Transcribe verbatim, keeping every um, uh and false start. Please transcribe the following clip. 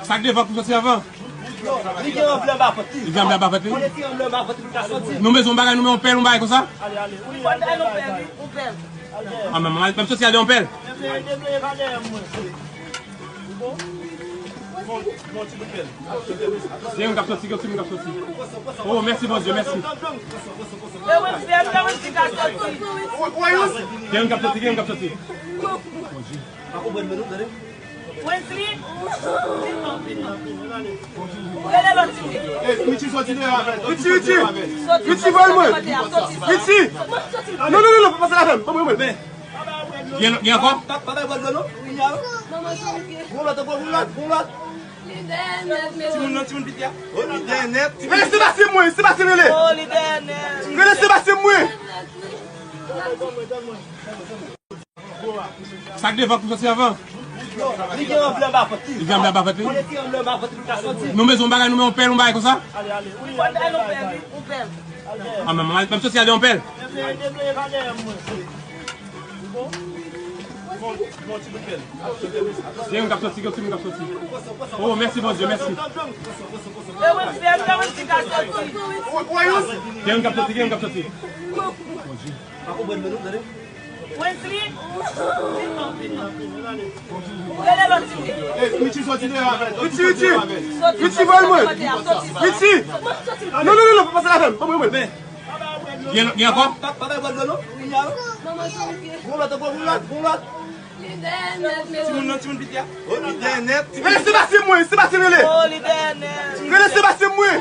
Sa k devan pou soti anvan. Li gen anvlè anba vant li. Li gen anvlè anba vant li. Kote ti anvlè anba vant li ka soti. Nou bezwen yon bagay, nou men yon pèl, yon bagay konsa. Li fò bay nou pèl, wi, yon pèl. Ah, men, men, men soti al yon pèl. Gen youn k ap soti, gen youn k ap soti. Oh, mèsi, Bondye, mèsi. Gen youn k ap soti, gen youn k ap soti. Wesley, rele lòt ti fi. Richie, Richie. Richie, voye mwen. Richie. Non, non, non, non, pa pase avè m. Ban mwen, ban mwen. Gen, gen ankò? Pa, pa bay bwat dlo non. Gon lòt ankò, gon lòt, gon lòt. Timoun nan, timoun piti a. Rele Sebastien mwen, Sebastien rele. Rele Sebastien mwen. Sa k devan pou soti anvan. Li gen anvlè anba vant li. Li gen anvlè anba vant li. Kote ti anvlè anba vant li ka soti. Nou bezwen yon bagay, nou men yon pèl, yon bagay konsa. Li fò bay nou pèl, wi, yon pèl. Ah, men, men, men soti al yon pèl. Gen youn k ap soti, gen youn k ap soti. Oh, mèsi, Bondye, mèsi. Gen youn k ap soti, gen youn k ap soti. Wesley, rele lòt ti fi. Richie, Richie. Richie, voye mwen. Richie. Non, non, non, non, pa pase avè m. Ban mwen, ban mwen. Gen, gen ankò? Pa, pa bay bwat dlo non. Gon lòt ankò, gon lòt, gon lòt. Timoun nan, timoun piti a. Rele Sebastien mwen, Sebastien rele. Rele Sebastien mwen.